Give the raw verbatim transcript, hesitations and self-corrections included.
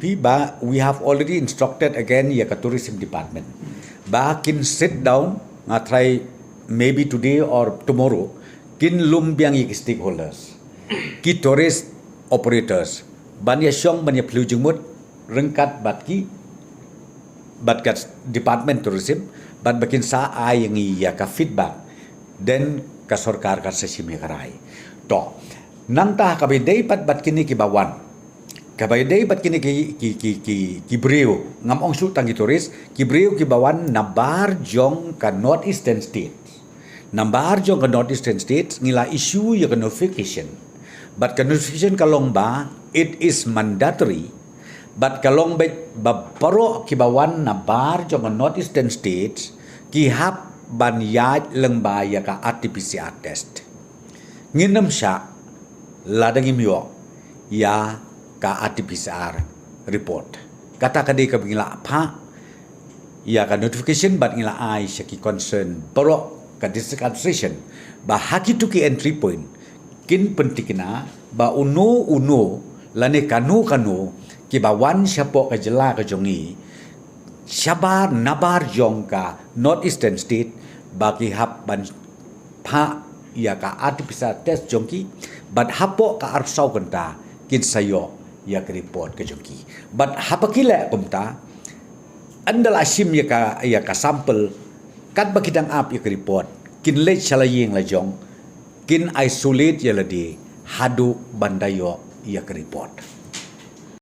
Phi ba, we have already instructed again ïa ka tourism department ba kin sit down, nga tharai maybe today or tomorrow, kin lum biang ïa ki stakeholders, ki tourist operators, ban ïa shong ban ïa phylliew jingmut ryngkat bad ki, bad ka department tourism, bad ba kin sa ai ïa ngi ïa ka feedback, then ka sorkar kan sa shim ïa ka rai. To, nangta kaba ïadei pat bad kine kiba wan, kaba ïadei bad kine ki, ki, ki, ki, ki briew, ngam ong shuh tang ki tourist, ki briew kiba wan nabar jong ka North Eastern States. Nabar jong ka North Eastern States ngi la issue ïa ka notification. Bad ka notification ka long ba it is mandatory. Bad ka long ba, ba baroh kiba wan nabar jong ka North Eastern States ki hap ban ïaid lyngba ïa ka R T P C R test. Ngin ym shah lada ngim ïoh ïa ka R T P C R report. Kata ka dei kaba ngi la phah ïa ka notification bad ngi la ai sha ki concern baroh ka district administration ba ha kitu ki entry point kin pyntikna ba uno uno lane kano kano kiba wan shapoh ka jylla ka jong ngi shabar nabar jong ka North Eastern State ba ki hap ban phah ïa ka R T P C R test jong ki, bad hapoh ka arphew saw kynta kin sa ïoh ïa ka report ka jong ki. Bad haba ki leh kumta, ynda la shim ïa ka, ïa ka sample, katba ki dang ap ïa ka report, kin leit sha la ïing la jong, kin isolate ïa lade haduh ban da ïoh ïa ka report.